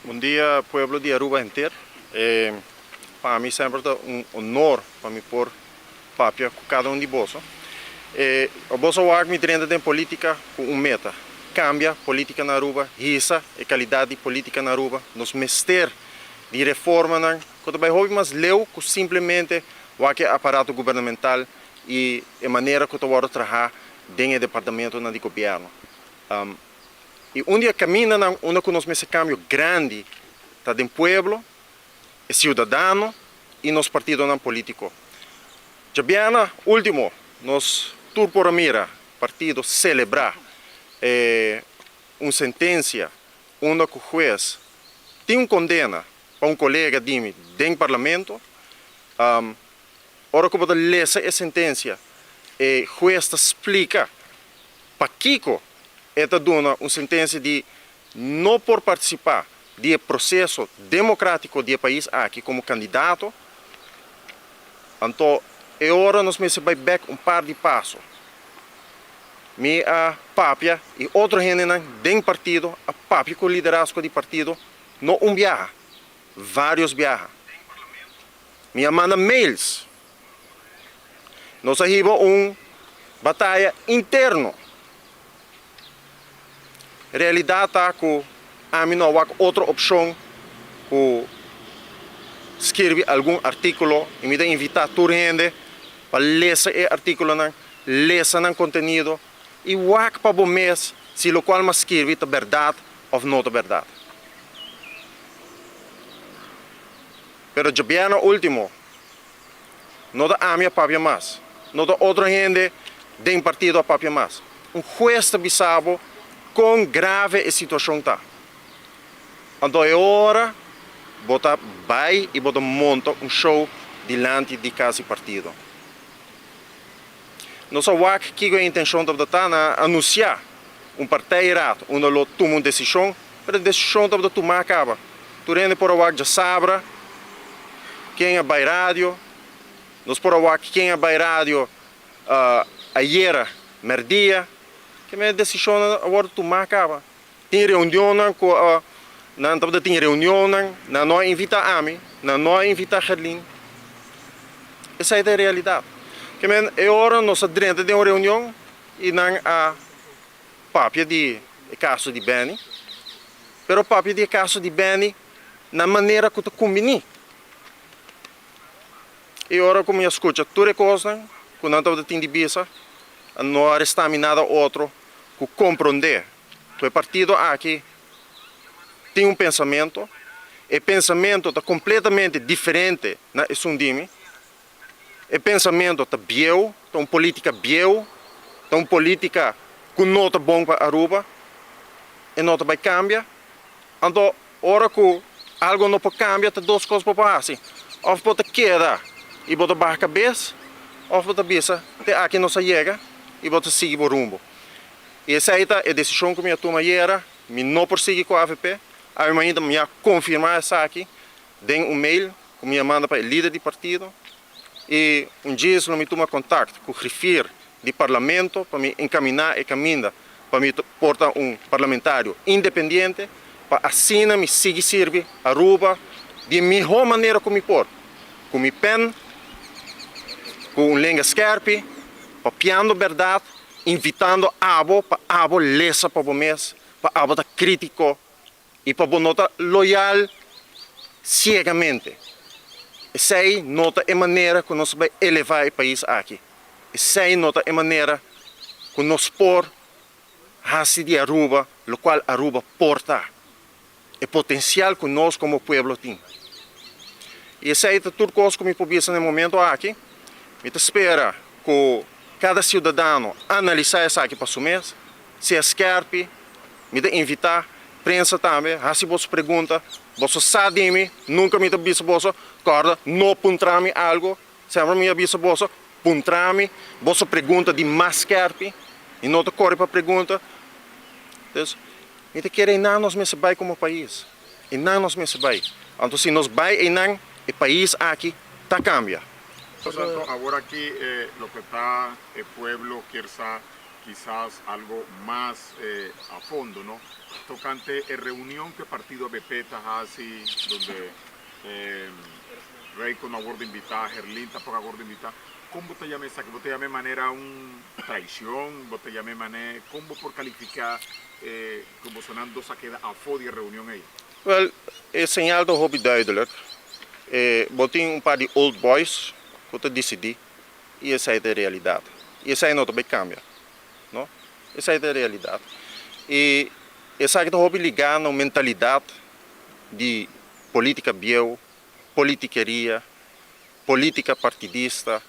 Bon dia pueblo di Aruba henter. Pa mi semper ta un honor pa mi por papia cu cada un di boso. Boso wak mi drenta den politica cu un meta, cambia politica na Aruba, hisa e calidad di politica na Aruba. Nos mester di reformanan cu ta bay hopi mas leu cu simplemente wak e aparato gubernamental y e manera cu ta wordo traha den e departamentonan di gobierno. Y un di e camindanan unda cu nos mester cambio grandi ta den pueblo, e ciudadano y nos partidonan politico. Djabièrnè ultimo nos tur por a mira partido celebra e un sentencia unda cu huez tin un condena pa un colega di mi den parlamento. Ora cu bo ta lesa e sentencia e huez ta splica Pakiko e ta duna un sentensia di no por partisipá di e proseso demokratiko di e pais aki komo kandidato? Anto e ora nos mester bai bèk un par di paso. Mi a papia i otro hendenan den partido a papia ku liderazgo di partido no un biaha, vários biaha. Mi a manda mails. Nos a hiba un bataya interno. Realidad ta cu ami no a wak otro opcion cu skirbi algun articulo y mi ta invita tur hende pa lesa e articulonan, lesa nan contenido y wak pa bo mes si locual mi a skirbi ta berdad of no ta berdad. Pero djabièrnè ultimo No ta ami a papia mas. No ta otro hende den partido a papia mas. Un hues ta bisa bo kon grave e situashon ta. Anto e ora bo ta bai i bo ta monta un show dilanti di kas di partido. Nos a wak kiko e intenshon tabata ta na anunsiá un partijraad unda lo tuma un desishon, pero e desishon tabata tumá kaba. Tur hende por a wak djasabra ken a bai radio, nos por a wak ken a bai radio ayera mèrdia, keme e desishonnan a wòrdu tumá kaba. Tin reunionnan ku a nan tabata tin reunionnan, nan no a invitá ami, nan no a invitá Gerlin. Esei ta e realidat. Ke men e ora nos a drenta den un reunion i nan a papia di e kaso di Benny, pero papia di e kaso di Benny na manera ku ta kumbiní. I ora ku mi a skucha tur e kosnan ku nan tabata tin di bisa, no a restá mi nada otro ku komprondé ku e partido aki tin un pensamentu, e pensamentu ta kompletamente diferente na esun di mi, e pensamentu ta bieu, ta un politica bieu, ta un politica ku no ta bon pa Aruba, e no ta bai kambia, anto ora ku algo no por kambia ta dos kos bo por hasi, òf bo ta keda i bo ta baha kabes, òf bo ta bisa te aki nos a yega i bo ta sigui bo rumbo. I esei ta e desishon ku mi a tuma ayera, mi no por sigui ku avp, awe mainta mi a konfirmá esaki den un mail ku mi a manda pa e lider di partido i un djis lo mi tuma kontakt ku griffier di parlamento pa mi enkaminá e kaminda pa mi por ta un parlamentario independiente pa asina mi sigui sirbi Aruba di e mihó manera ku mi por, ku mi pen, ku un lenga skèrpi, papiando bèrdat. Invitando abo pa abo lesa pa bo mes, pa abo ta krítiko i pa bo no ta loyal siegamente. Esei no ta e manera ku nos bai elevá e pais aki. Esei no ta e manera ku nos por hasi di Aruba lokual Aruba por ta. E potensial ku nos komo pueblo tin. I esei ta tur kos ku mi por bisa na e momento aki. Mi ta spera ku kada siudadano analisá esaki pa su mes. Si e skèrpi, mi ta invitá prensa tambe hasi boso pregunta. Boso sa di mi, nunka mi ta bisa boso, kòrda no puntra mi algu. Semper mi a bisa boso, puntra mi boso pregunta di mas skèrpi. Mi no ta kore pa pregunta. Dus, Mi ta kere einan nos mester bai komo pais. Einan nos mester bai. Anto si nos bai einan, e pais aki ta kambia. Pues anto awor aki loke ta e pueblo kier sa. kisas algo mas a fondo, no? Tocante e reunion cu e partido avp ta haci, donde Rayco no a wordo invita, Herlin tampoco a wordo invita. Con bo ta yama esaki? Bo ta yama e manera un traicion? Bo ta yama e mane, con bo por califica cu bosonan dos a keda afo di e reunion ey? Wel, e señal ta hopi duidelijk. Bo tin un par di old boys cu ta dicidi y esey ta e realidad. Y esey no ta bay cambia, no. Esey ta e realidad. Y esaki ta hopi liga na un mentalidad di politica bieu, politikeria, politica partidista.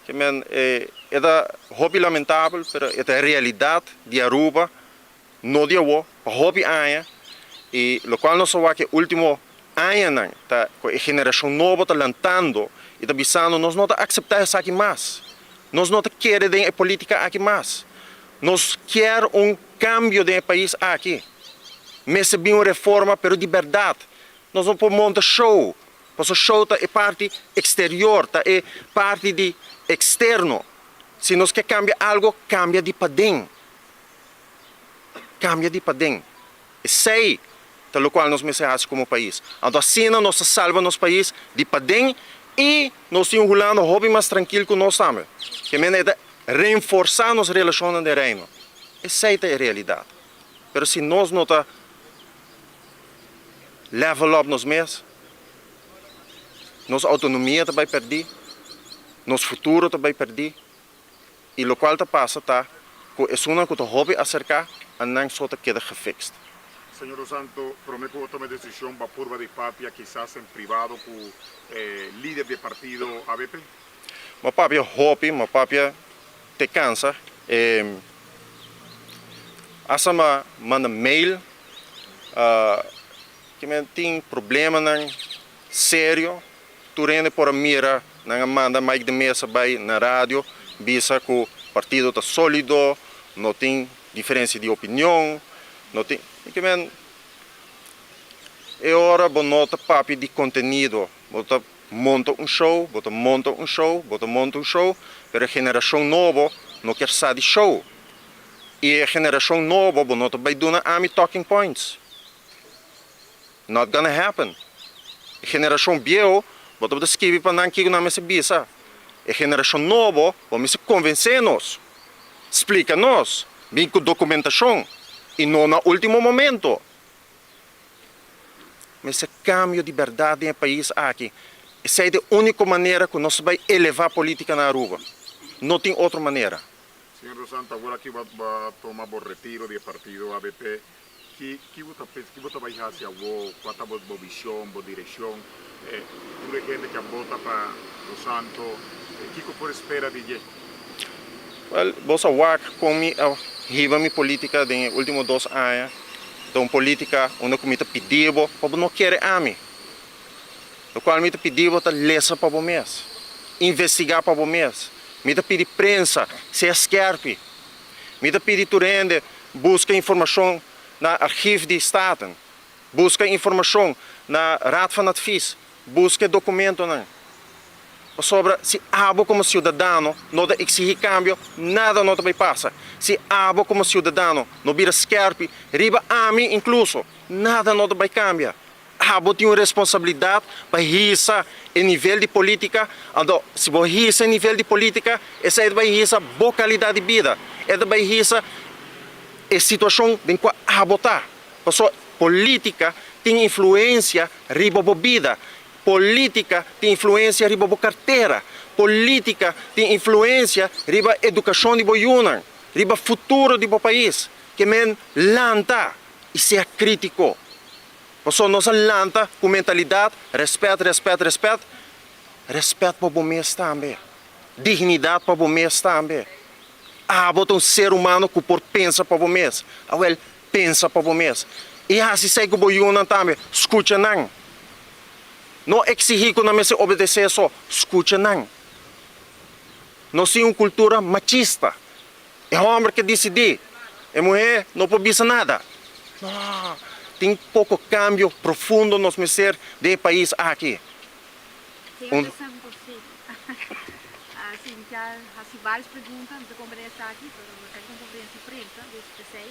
Ke men e ta hopi lamentabel, pero e ta e realidad di Aruba, no di awo, pa hopi aña, y locual nos a wak e ultimo añanan ta cu e generacion nobo ta lantando y ta bisando nos no ta acepta esaki mas, nos no ta kere den e politica aki mas, nos kier un cambio den e pais aki, mester bin un reforma pero di berdad, nos no por monta show, pasobra show ta e parti exterior, ta e parti di externo, si nos ke cambia algo, cambia di paden. Cambia di paden. Esey ta locual nos mester haci como pais. Anto asina nos ta salba nos pais di paden y nos tin un Hulanda hopi mas trankil cu nos tambe. Ke mende e ta reenforsa nos relacionnan den Reino. Esey ta e realidad. Pero si nos no ta level up nos mes, nos autonomia ta bay perdi, nos futuro ta bay perdi. Y locual ta pasa ta cu esunnan cu ta hopi acerca a nan so ta keda gefixt. Señor Dos Santo, prome cu bo tuma e decision ba purba di papia kisas en privado cu e lider di e partido avp? Bo papia hopi, bo papia te cansa. E hasta m'a manda mail cu mi tin problemanan serio. Tur hende por a mira nan a manda Mike de Meza bai na radio bisa cu partido ta solido, no tin diferencia di opinion, no tin. Ke men e ora bo no ta papia di contenido, bo ta monta un show, bo ta monta un show, bo ta monta un show, pero e generacion nobo no kier sa di show. Y e generacion nobo bo no ta bai duna ami talking points. Not gonna happen. E generashon bieu bo tabata skibi pa nan kiko nan mester bisa. E generashon nobo bo mester konvensé nos, splika nos, bin ku dokumentashon i no na ultimo momento. Mester kambio di bèrdat den e pais aki. Esei ta e úniko manera ku nos ta bai elevá polítika na Aruba. No tin otro manera. Señor Dos Santos, awor aki bo a tuma bo retiro di e partido avp. Ki ki bo ta pensa, ki bo ta bai hasi awo, kua ta bo bo vision, bo direccion? Tur e hende ku a bota pa Dos Santo, kiko por spera di dje? Wel, bo sa wak kon mi a hiba mi politica den e ultimo dos aña. Ta un politica unda ku mi ta pidi bo pa bo no kere ami. Lokual mi ta pidi bo ta lesa pa bo mes, investiga pa bo mes. Mi ta pidi prensa, sea skerpi. Mi ta pidi tur hende buska informashon na Archief di Staten, buska informashon na Raad van Advies, buska e dokumentonan. Pasobra si abo komo siudadano no ta eksihí kambio, nada no ta bai pasa. Si abo komo siudadano no bira skèrpi, riba ami inkluso, nada no ta bai kambia. Abo tin un responsabilidat pa hisa e nivel di politica, anto si bo hisa e nivel di politica, esei ta bai hisa bo calidad di bida, e ta bai hisa e situacion den cua abo ta. Pasobra politica tin influencia riba bo bida, politica tin influencia riba bo cartera, politica tin influencia riba educacion di bo yunan, riba futuro di bo pais. Ke men lanta y sea critico. Pasobra nos a lanta ku mentalidat rèspèt, rèspèt, rèspèt. Rèspèt pa bo mes tambe. Dignidat pa bo mes tambe. Abo ta un ser humano ku por pensa pa bo mes. Awèl, pensa pa bo mes. I hasi esei ku bo yunan tambe. Skucha nan. No eksihí ku nan mester obedesé so. Skucha nan. Nos tin un kultura machista. E hòmber ke disidí, e muhé no por bisa nada. No, tin poko kambio profundo nos mester den e pais aki. Un. kier haci varios pregunta, mi ta comprende esaki, pero esaki ta un conferencia di prensa, dus p'esey.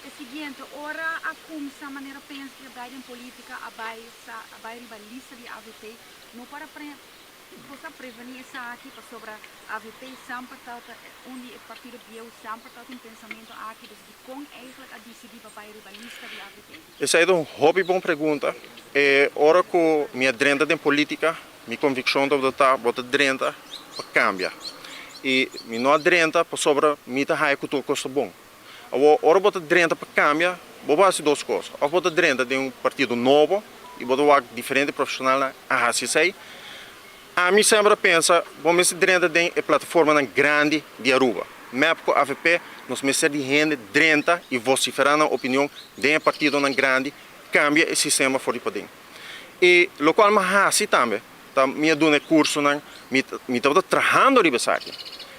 E siguiente, ora a cuminsa manera pensa di a bay den politica, a bay sa a bay riba lista di avp, no para pre cosa preveni esaki, pasobra avp semper ta ta un di e partido bieu semper ta tin pensamento aki, dus dicon eigenlijk a dicidi pa bay riba lista di avp? Esey ta un hopi bon pregunta. E ora cu mi a drenta den politica, mi conviccion tabata ta bo ta drenta pa cambia. Y mi no a drenta pasobra mi ta haya cu tur cos ta bon. Awor, ora bo ta drenta pa cambia, bo por haci dos cos. Of bo ta drenta den un partido nobo y bo ta wak diferente profesionalnan a haci esey. Ami semper a pensa, bo mester drenta den e plataformanan grandi di Aruba. Mep ku avp, nos mester di hende drenta i vosiferá nan opinion den e partidonan grandi, kambia e sistema for di paden. I lokual mi a hasi tambe, ta mi a duna e kursonan, mi mi tabata trahando riba esaki.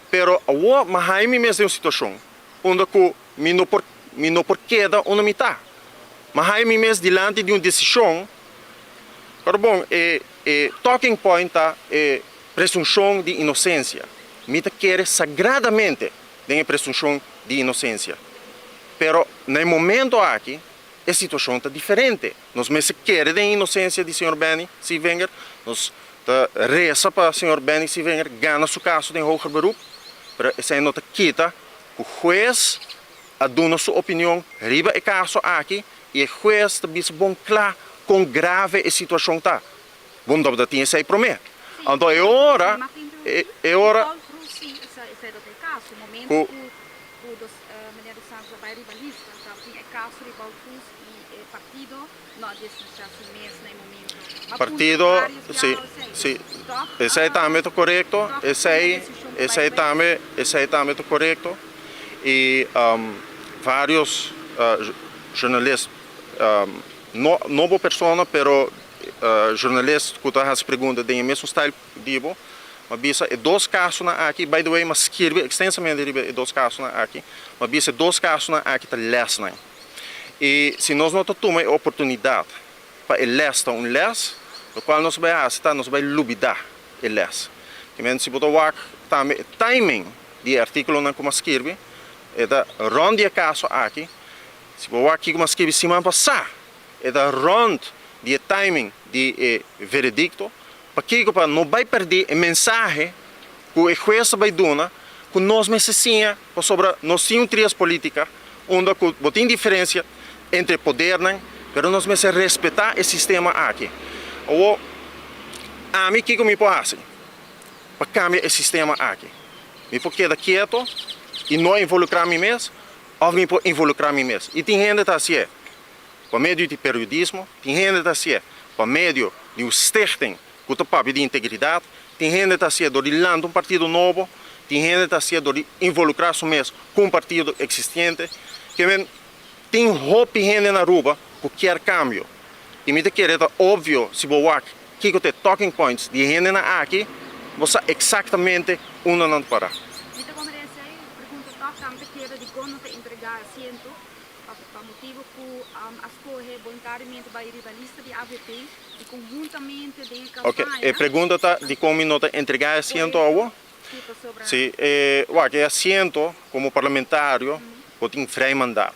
Pero awor mi a haña mi mes den un situashon unda ku mi no por mi no por keda unda mi ta. Mi a haña mi mes dilanti di un desishon. Pero bon, e e talking point ta e presunshon di inosensia. Mi ta kere sagradamente den e presunshon di inosensia. Pero na e momento aki e situashon ta diferente. Nos mester kere den inosensia di señor Benny Sievinger. Nos ta resa pa señor Benny Sievinger gana su kaso den hoger beroep. Pero esei no ta kita ku hues a duna su opinion riba e kaso aki i e hues ta bisa bon kla kon grave e situashon ta. Bo no tabata tin esei promé. Anto e ora, e ora ku. Partido, si, si, esei tambe ta korekto, esei, esei tambe, esei tambe ta korekto. I varios journalist, no no bo persona pero journalist ku ta hasi pregunta den e mesun style di bo, m'a bisa e dos kasonan aki, by the way m'a skirbi ekstensamente riba e dos kasonan aki, m'a bisa e dos kasonan aki ta lèsnan. I si nos no ta tuma e oportunidat pa e lès ta un lès, lokual nos bai hasi ta nos bai lubidá e lès. Kimen si bo ta wak tambe e timing di e artíkulonan ku m'a skirbi, e ta rònt di e kaso aki. Si bo wak kiko m'a skirbi siman pasá, e ta rònt di e timing di e veredikto. Pakiko? Pa no bai pèrdí e mensahe ku e hues ta bai duna ku nos mester siña pasobra nos tin un trias politica unda ku bo tin diferencia entre podernan pero nos mester respeta e sistema aki. Awor ami kiko mi por hasi pa cambia e sistema aki? Mi por keda kieto y no involucra mi mes of mi por involucra mi mes? Y tin hende ta hacié pa medio di periodismo, tin hende ta hacié pa medio di un stichting ku ta papia di integridat, tin hende ta hasié dor di lanta un partido nobo, tin hende ta hasié dor di involukrá su mes ku un partido eksistente. Ke men tin hopi hende na Aruba ku kier kambio i mi ta kere ta opvio si bo wak kiko ta e talking points di e hendenan aki, bo sa eksaktamente unda nan ta pará. Mi ta komprende esei pregunta tòg, tambe ta kere dikon no ta entregá asiento. Pa motibo cu a scoge boluntariamente bay riba lista di avp y conhuntamente den e Ok, campaña. e pregunta ta dicon mi no ta entrega e asiento awo? Si, pasobra. Si, e wak e asiento como parlamentario bo tin vrij mandaat.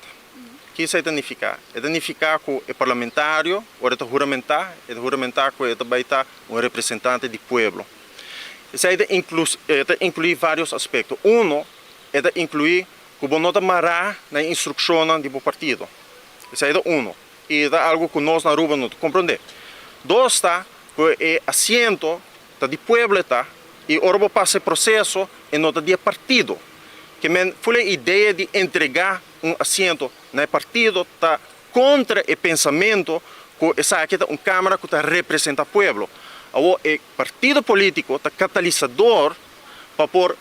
Ki esey ta nifica? E ta nifica cu e parlamentario ora e ta huramenta, e ta huramenta cu e ta bay ta un representante di pueblo. Esey ta e ta inclui varios aspecto. Uno, e ta inclui Ku bo no ta mará na e instrukshonnan di bo partido. Esei ta uno, i ta algu ku nos na Aruba no ta komprondé. Dos ta ku e asiento ta di pueblo e ta, i ora bo pasa e proseso e no ta di e partido. Ke men ful e idea di entregá un asiento na e partido ta kontra e pensamentu ku esaki ta un kamara ku ta representá pueblo. Awor e partido polítiko ta katalisador pa por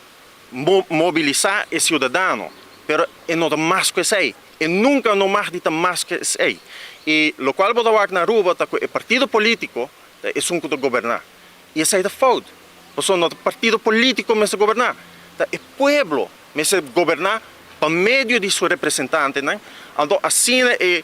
mobilisá e siudadano, pero e no ta mas ku esei. E nunka no mag di ta mas ku esei. I lokual bo ta wak na Aruba ta ku e partido polítiko ta esun ku ta goberná. I esei ta fout. Pasobra no ta partido polítiko mester goberná, ta e pueblo mester goberná pa medio di su representantenan. Anto asina e.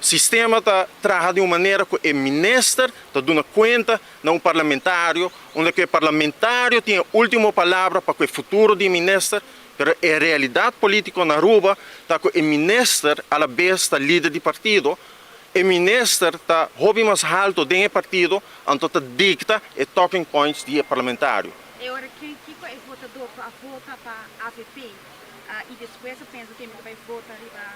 Sistema ta traha di un manera ku e minister ta duna kuenta na un parlamentario, unda ku e parlamentario tin e ultimo palabra pa ku e futuro di e minister, pero e realidat politico na Aruba ta ku e minister a la bes ta lider di partido, e minister ta hopi mas halto den e partido, anto ta dicta e talking points di e parlamentario. E ora ki kiko e votador ku a vota pa avp i despues a pensa ku e ta bai vota riba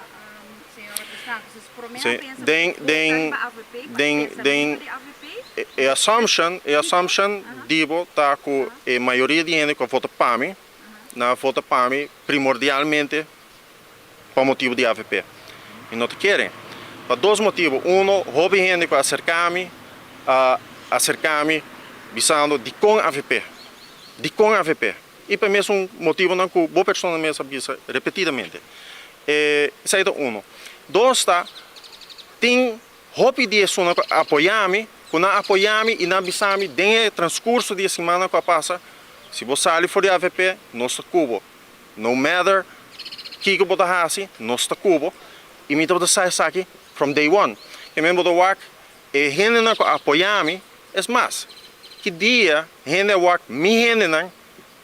señor Dos Santos. Dus prome a pensa Den vota den riba avp pa den den pensamentu di avp. E assumption e assumption di bo ta ku e mayoria di hende ku a vota pa mi nan a vota pa mi primordialmente pa motibu di avp. Mi no ta kere. Pa dos motibu. Uno, hopi hende ku a aserká mi a aserká mi bisando dikon avp? Dikon avp? I pa e mesun motibunan ku bo persona mes a bisa repetidamente. Esei ta uno. Dos ta, tin hopi di esunnan ku a apoyá mi, ku nan a apoyá mi i nan a bisa mi den e transkurso di e simannan ku a pasa, si bo sali for di avp, nos ta ku bo. No matter kiko bo ta hasi, nos ta ku bo. I mi tabata sa esaki from day one. Ke men bo ta wak e hendenan ku a apoyá mi, es mas, ki dia hende a wak mi hendenan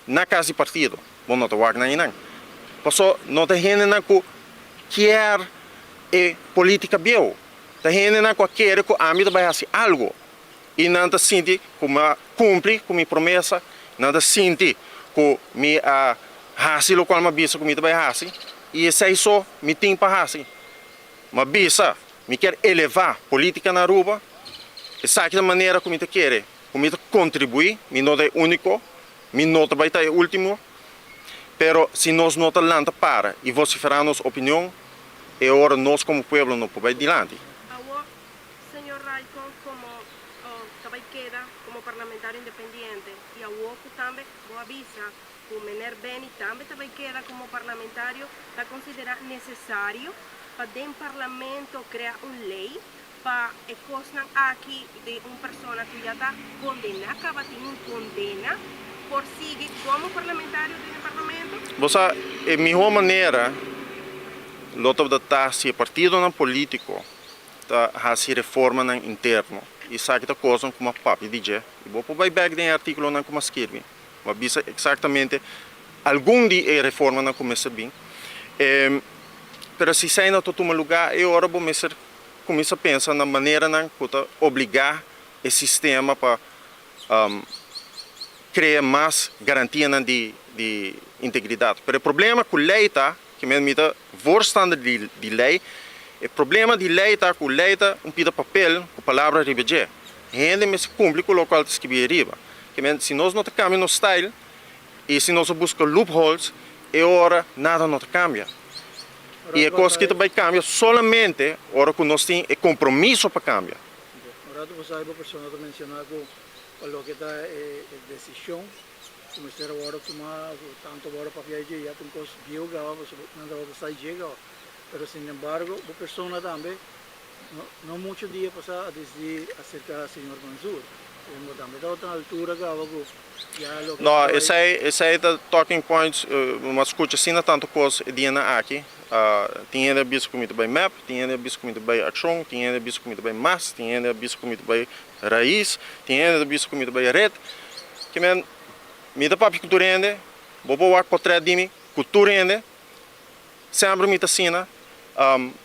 na kas di partido, bo no ta wak nan einan. Paso no ta hendenan ku kier e politika bieu, ta hendenan ku a kere ku ami ta bai hasi algu i nan ta sinti ku mi a kumpli ku mi promesa, nan ta sinti ku mi a hasi lokual mi a bisa ku mi ta bai hasi i esei so mi tin pa hasi. Mi a bisa mi kier elevá politika na Aruba, esaki ta manera ku mi ta kere ku mi ta kontribuí, mi no ta e úniko, mi no ta bai ta e último, pero si nos no ta lanta para i vosiferá nos opinion, e ora nos komo pueblo no por bai dilanti. Awor, señor Rycond, komo ta bai keda komo parlamentario independiente i awor ku tambe bo a bisa ku mener Benny tambe ta bai keda komo parlamentario, ta konsiderá nesesario pa den parlamento krea un lei pa e kosnan aki di un persona ku ya ta kondená kaba tin un kondena por sigui komo parlamentario den e parlamento? Bo sa, e mihó manera lo tabata ta si e partidonan polítiko ta hasi reformanan interno. I esaki ta kosnan ku mi a papia di dje. I bo por bai bèk den e artíkulonan ku mi a skirbi. Mi a bisa eksaktamente algun di e reformanan ku mester bin. Pero si esei no ta tuma lugá, e ora bo mester kuminsá pensa na maneranan ku ta obligá e sistema pa krea mas garantianan di integridat. Pero e problema ku lei ta, ke mi ta voorstander di lei, e problema di lei ta ku lei ta un pida papel ku palabra riba dje. Hende mester kumpli ku lokual ta skibí ariba. Ke men si nos no ta kambia nos style i si nos a buska loopholes, e ora nada no ta kambia. I e kos ki ta bai kambia solamente ora ku nos tin e kompromiso pa kambia. Un rato pasá bo persona ta menshoná ku pa loke ta e desishon ku mester a wòrdu tumá, ku tantu a wòrdu papia dje, ya ta un kos bieu kaba pasobra nan tabata sa dje kaba. Pero sinembargo bo persona tambe No mucho dia pasá a disidí aserká señor Mansur. Bo tambe tabata na altura kaba ku ya loke No, ta bai. esei esei ta talking points, mi a skucha asina tantu kos e dianan aki. Tin hende a bisa ku mi ta bai mep, tin hende a bisa ku mi ta bai Akshon, tin hende a bisa ku mi ta bai mas, tin hende a bisa ku mi ta bai Rais, tin hende ta bisa ku mi ta bai Red. Ke men, mi ta papia ku tur hende, bo por wak potrèt di mi ku tur hende. Semper mi ta asina,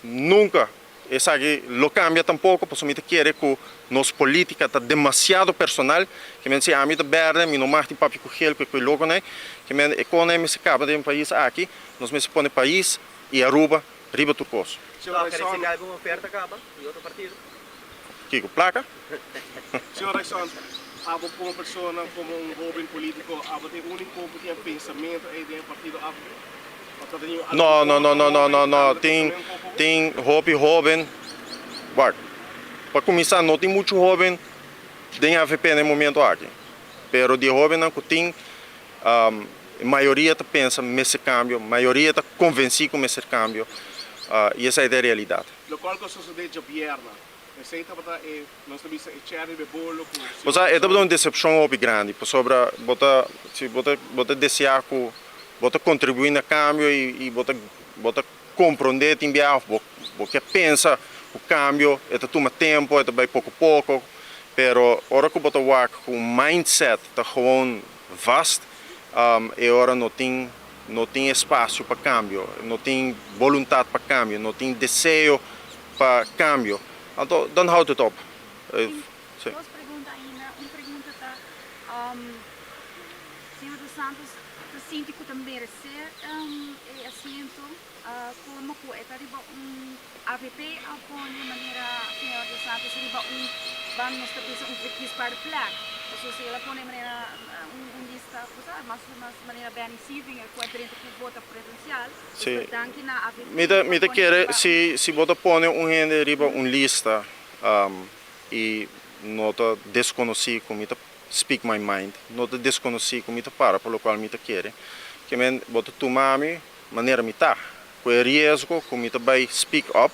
nunca esaki lo cambia tampoco pasobra mi ta kere cu nos politica ta demasiado personal, ke men si ami ta berde mi no mag tin papia cu gel cu e loconan, ke men e conan mester caba den pais aki, nos mester pone pais y Aruba riba tur cos. Señor Ryçond. Algun oferta caba di otro partido? Kico? Placa? Señor Ryçond, abo como persona, como un hoben politico, abo ta e unico cu tin e pensamento ey den e partido avp? No, no, no, no, no, no, no. Tin, tin hopi hoben. Wak, pa kuminsá no tin muchu hoben den avp na e momento aki. Pero di e hobennan ku tin, e mayoria ta pensa mester kambio, mayoria ta konvensí ku mester kambio, i esei ta e realidat. Lokual ku a sosodé djabièrna, esei tabata e, nos ta bisa e chèri riba e bolo ku. Bo sa, e tabata un desepshon hopi grandi, pasobra bo ta, si bo ta, bo ta deseá ku bo ta kontribuí na kambio i bo ta, bo ta komprondé tin biaha òf bo, bo ke pensa Ku kambio e ta tuma tempu, e ta bai poko poko, pero ora ku bo ta wak ku un mindset ta gewoon vast, e ora no tin no tin espasio pa kambio, no tin boluntat pa kambio, no tin deseo pa kambio, anto dan houdt het op. Tin dos pregunta ainda, un pregunta ta, Señor Dos Santos ta sinti ku ta meresé e asiento? Como cu e ta riba un avp a pone manera señor Dos Santos riba un ban nos ta bisa un verkiesbare plek. Pasobra si el a pone manera un lista bo sa mas mas manera Benny Sievinger cu a drenta cu vota presencial. Sí. Dus danki na avp Mi ta mi pa ta pone kere riba un. si si bo ta pone un hende riba un lista y no ta desconoci cu mi ta speak my mind, no ta desconoci cu mi ta para pa locual mi ta kere, ke men bo ta tuma mi manera mi ta, ku e riesgo ku mi ta bai speak up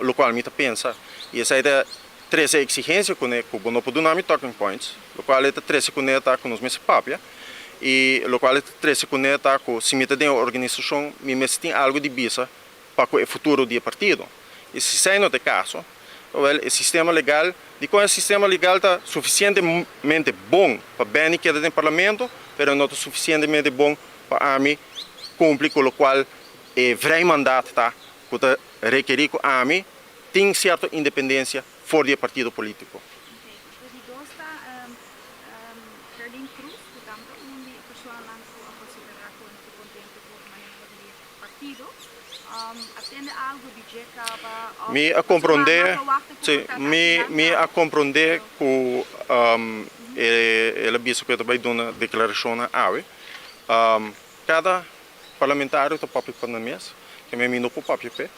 lokual mi ta pensa i esei ta trese eksigensia kuné ku bo no por duna mi talking points, lokual e ta trese kuné ta ku nos mester papia i lokual e ta trese kuné ta ku si mi ta den e organisashon mi mester tin algu di bisa pa ku e futuro di e partido i si esei no ta e kaso wèl e sistema legal dikon e sistema legal ta sufisientemente bon pa Benny keda den parlamento pero e no ta sufisientemente bon pa ami kumpli ku lokual e vrij mandaat ta ku ta rekerí ku ami tin sierto independensia for di e partido polítiko. Oké, dus di dos ta Gerlien Croes, ku tambe ta un di e personanan ku a konsiderá ku no ta kontento ku e maneho di e partido. A tende algu di dje kaba òf Mi a pasobra komprondé, nan verwachta ku sí, por ta mi akinan mi a kaba. komprondé ku el a bisa ku e ta bai duna deklarashonnan awe. Kada parlamentario ta papia pa nan mes, ke mi no por papia p'e.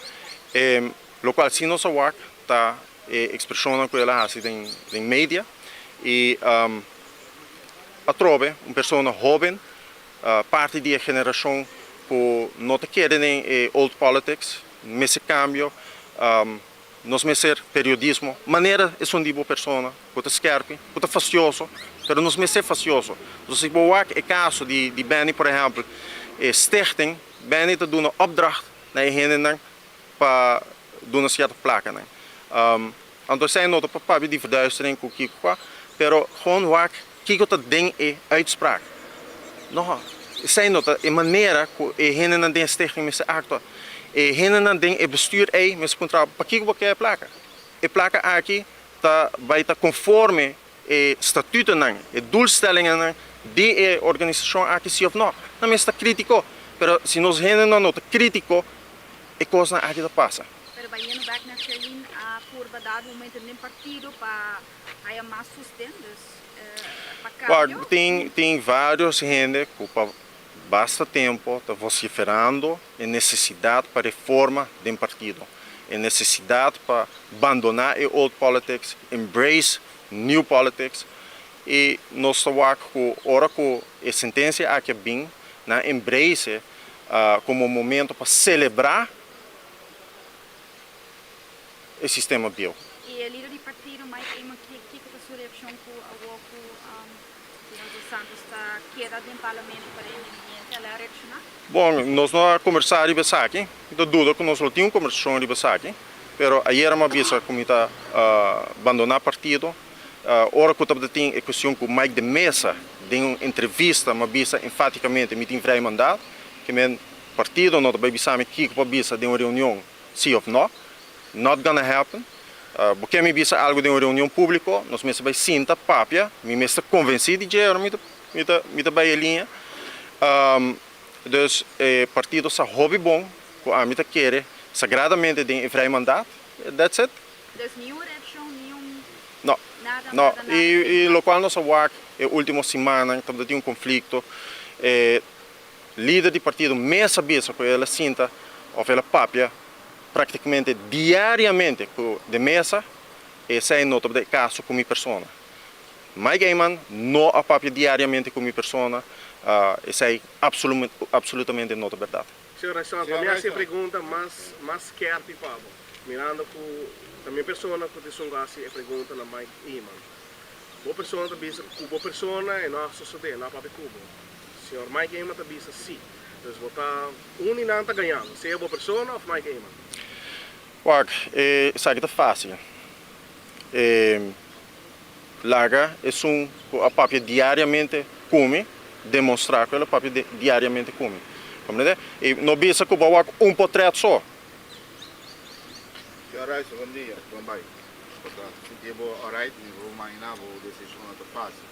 E lokual si nos a wak ta e ekspreshonnan ku el a hasi den den media i atrobe un persona hóben, parti di e generashon ku no ta kere den e old politics, mester kambio. Nos mester periodismo manera esun di bo persona ku ta skerpi, ku ta fastioso, pero nos mester fastioso. Entonces si bo wak e kaso di di Benny por ehèmpel, e stichting, Benny ta duna opdracht na e hendenan pa duna sierto plakanan. Anto esei no ta pa papia di verduistering ku kiko kua, pero gewoon wak kiko ta den e uitspraak. No, esei no ta e manera ku e hendenan den e stichting mester aktua. E hendenan den e bestuur ei mester puntra, Pakiko bo ke e plaka? E plaka aki ta bai ta konforme e statutonan, e doelstellingennan di e organisashon aki si òf no? Nan mester ta kritiko, pero si nos hendenan no ta kritiko, e kosnan aki ta pasa. Pero bayendo bek na Sherlyn a purba dado momento den partido pa haya mas sosten, dus pa cambio. Wak, tin tin varios hende ku pa basta tempo ta vociferando e necesidad pa reforma den partido, e necesidad pa bandona e old politics, embrace new politics, y nos ta wak cu ora cu e sentencia aki a bin, nan embrace como momento pa celebra e sistema bieu. Y e lider di partido Mike Eman kico ta su reaccion cu awor cu Señor Dos Santos ta keda den parlamento pa reindependiente? El a reacciona? Bon, nos no a combersa riba esaki. Mi ta duda cu nos lo tin un combersacion riba esaki. Pero ayera mi a bisa cu mi ta bandona partido. Ora cu tabata tin e cuestion cu Mike de Meza den un entrevista mi a bisa enfaticamente mi tin vrij mandaat. Ke men partido no ta bay bisa mi kico pa bisa den un reunion si of no. Not gonna happen. Bo ke mi bisa algo den un reunion publico, nos mester bay sinta, papia, mi mester convenci di dje ora mi ta mi ta mi ta bay e liña. Dus e partido sa hopi bon cu ami ta kere sagradamente den e vrij mandaat. That's it. Dus ni un reaccion, ni un No, nada, no. nada, nada. Y y locual nos a wak e ultimo simannan tabata tin un conflicto. E lider di partido mes a bisa cu el a sinta of el a papia Práktikamente diariamente ku de mesa, esei no tabata e kaso ku mi persona. Mike Eman no a papia diariamente ku mi persona, esei absolutamente no ta bèrdat. Señor Raison, pa mi hasi e pregunta mas mas skèrpi pa bo, mirando ku ta mi persona ku ta esun ku a hasi e pregunta na Mike Eman. Bo persona ta bisa ku bo persona e no a sosodé, e no a papia ku bo. Señor Mike Eman ta bisa si. Dus bo ta un di nan ta gañando, sea bo persona of Mike Eman. Wak, esaki ta fácil. E laga esun ku a papia diariamente ku mi demostrá ku el a papia diariamente ku mi. Komprendé? I no bisa ku bo a wak un potrèt so. Señor Rice, bon dia. Bon bai. Bo ta sinti bo alright? Mi por imaginá bo desishon no ta fácil.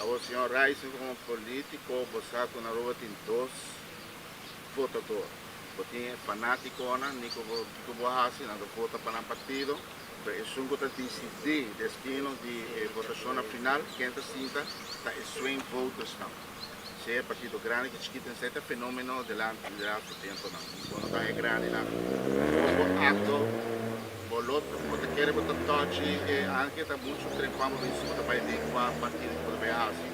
Awor, señor Rice, komo polítiko bo sa ku na Aruba tin dos votador. Bo tin e fanátikonan, ni ku bo kiko bo hasi, nan ta vota pa nan partido. Pero esun ku ta disidí destino di e votashonnan final, ken ta sinta, ta e swing votersnan. Sea e partido grandi ki chikito, esei ta fenomeno delanti di laatste temponan. Bo no ta e grandinan. Bo bo akto, bo lo, bo ta kere bo ta tochi e anke ta muchu trempan bo bisa si bo ta bai den kua partido ku bo ta bai hasi.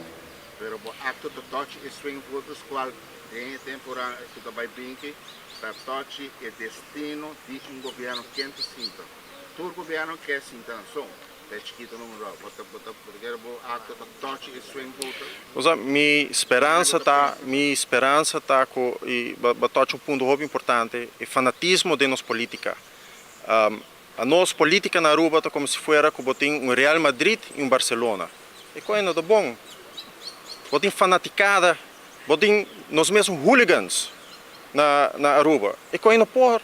Pero bo akto ta tochi e swing voters kual den e temporada ku ta bai binki ta tochi e destino di un gobierno ken ta sinta. Tur gobierno ke sinta na son. Ta e chikito numero. Bo ta bo ta bo ta kere bo acto ta tochi e swing voter? Osa, mi speransa ta, mi speransa ta ku i bo bo tochi un punto hopi importante, e fanatismo den nos politica. A nos politica na Aruba ta como si fuera ku bo tin un Real Madrid i un Barcelona. E koe no ta bon. Bo tin fanaticada, bo tin nos mesun hooligans na na Aruba. E koe no por.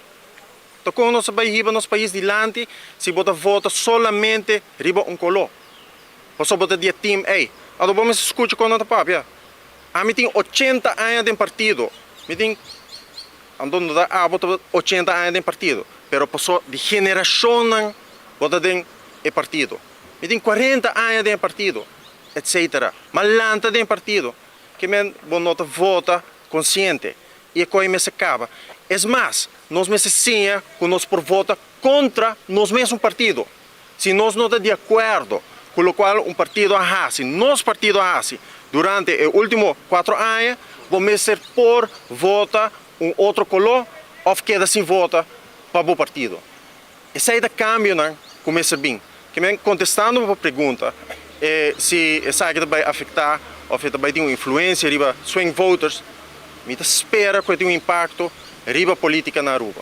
Ta kon nos a bai hiba nos pais dilanti si bo ta vota solamente riba un koló? Pasobra bo ta di e team ei. Anto bo mester skucha kon nan ta papia. Ami tin ochenta aña den partido. Mi tin, anto no ta abo ta ochenta aña den partido, pero paso di generashonnan bo ta den e partido. Mi tin kuarenta aña den e partido, etcetera. M'a lanta den e partido. Ke men bo no ta vota konsiente. I e koi mester kaba. Es mas, nos mester siña ku nos por vota kontra nos mesun partido. Si nos no ta di akuerdo ku lokual un partido a hasi, nos partido a hasi, durante e último kuatro aña, bo mester por vota un otro koló òf keda sin vota pa bo partido. Esei ta kambionan ku mester bin. Ke men kontestando bo pregunta si esaki ta bai afektá òf e ta bai tin un influensia riba swing voters, mi ta spera ku e tin un impakto riba polítika na Aruba.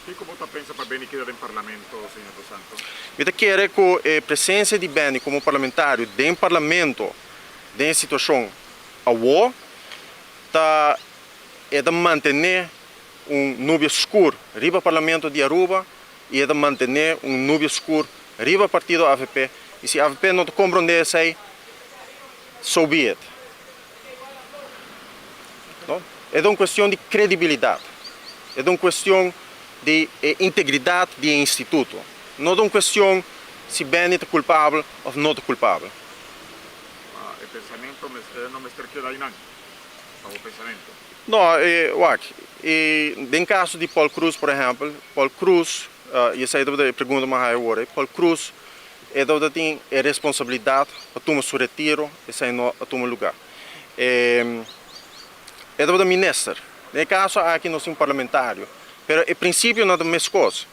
Kiko bo ta pensa pa Benny keda den parlamento, señor Dos Santos? Mi ta kere ku e presensia di Benny komo parlamentario den parlamento den e situashon awo ta e ta mantené un nubia skur riba Parlamento di Aruba y e ta mantene un nubia skur riba partido avp y si avp no ta comprende esey so be it. No, e ta un cuestion di credibilidad, e ta un cuestion di e integridad di e instituto, no ta un cuestion si Benny ta culpabel of no ta culpabel. Ma e pensamento no mester keda einan, ta bo pensamento? No, e wak, e den kaso di Paul Croes por ehèmpel, Paul Croes, i esei tabata e pregunta mas haya awor, Paul Croes e tabata tin e responsabilidat pa tuma su retiro, esei no a tuma lugá. E e tabata minister. Den e kaso aki nos tin un parlamentario, pero e prinsipionan ta meskos.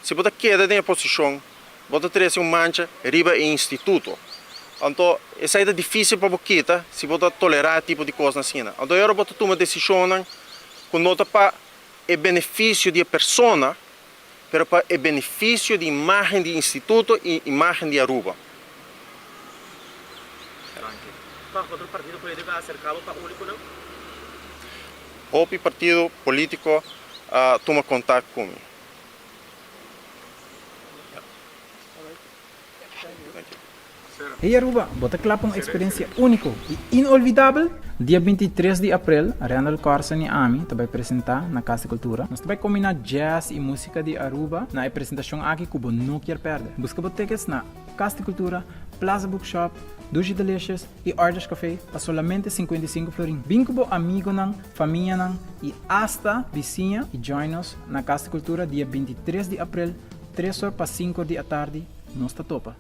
Si bo ta keda den e posishon, bo ta trese un mancha riba e instituto. Anto, esei ta difísil pa bo kita si bo ta tolerá e tipo di kosnan asina. Anto e ora bo ta tuma desishonnan ku no ta pa e benefisio di e persona, pero pa e benefisio di imágen di instituto i imágen di Aruba. Danki. Pa otro partido polítiko a aserká bo pa uni ku nan? Hopi partido polítiko a tuma kontak ku mi. Hey Aruba, bo ta kla pa un eksperensia úniko i inolvidabel? Dia 23 di aprel, Randal Corsen i ami ta bai presentá na Kas di Kultura. Nos ta bai kombiná jazz i músika di Aruba na e presentashon aki ku bo no kier pèrdè. Buska bo tickets na Kas di Kultura, Plaza Bookshop, Dushi Delicious i Orders Café pa solamente 55 florin. Bin ku bo amigonan, famianan i asta bisiña i join nos na Kas di Kultura dia 23 di aprel, tres or pa sinku or di atardi. Nos ta topa.